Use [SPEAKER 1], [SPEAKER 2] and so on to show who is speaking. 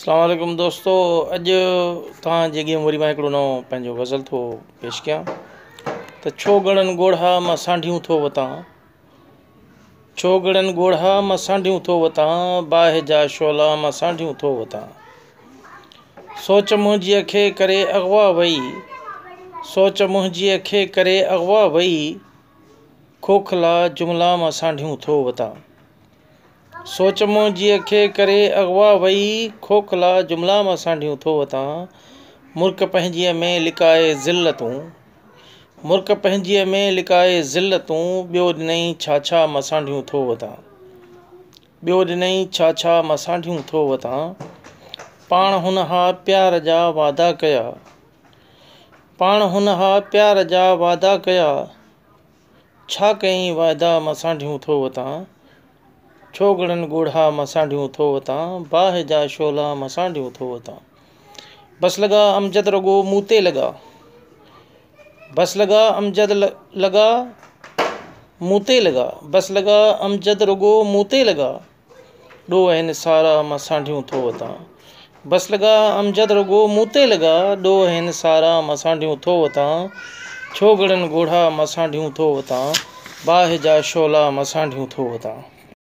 [SPEAKER 1] اسلام عليڪم دوستو اڄ توهان جي اڳيان وري مان هڪڙو نئون پنهنجو غزل ٿو پيش ڪيان ته ڇو ڳڙن ڳوڙها مان سانڍيون ٿو وتان ڇو ڳڙن ڳوڙها مان سانڍيون ٿو وتان باهه جا شعلا مان سانڍيون ٿو وتان سوچ منهنجيء کي ڪري اغوا وئي سوچ منهنجيء کي ڪري اغوا وئي کوکلا جملا مان سانڍيون ٿو وتان سوچ منهنجيء کي ڪري اغوا وئي کوکلا جملا مان سانڍيون ٿو وتان مرڪ پنهنجيء ۾ لڪائي ذلتون مرڪ پنهنجيء ۾ لڪائي ذلتون ٻيو ڏنئي ڇا ڇا مان سانڍيون ٿو وتان ٻيو ڏنئي ڇا ڇا مان سانڍيون ٿو وتان پاڻ هن ها پيار جا وعدا ڪيا پاڻ هن ها پيار جا وعدا ڪيا ڇا ڪيائين وعدا مان سانڍيون ٿو وتان ڇو ڳڙن ڳوڙها مان سانڍيون ٿو وتان باهه جا شعلا مان سانڍيون ٿو وتان بس لڳا امجد رڳو مون تي لڳا بس لڳا امجد لڳا مون تي لڳا بس لڳا امجد رڳو مون تي لڳا ڏوهه هن سارا مان سانڍيون ٿو وتان. بس لڳا امجد رڳو مون تي لڳا ڏوهه هن سارا مان سانڍيون ٿو وتان. ڇو ڳڙن ڳوڙها مان سانڍيون ٿو وتان. باهه جا شعلا مان سانڍيون ٿو وتان.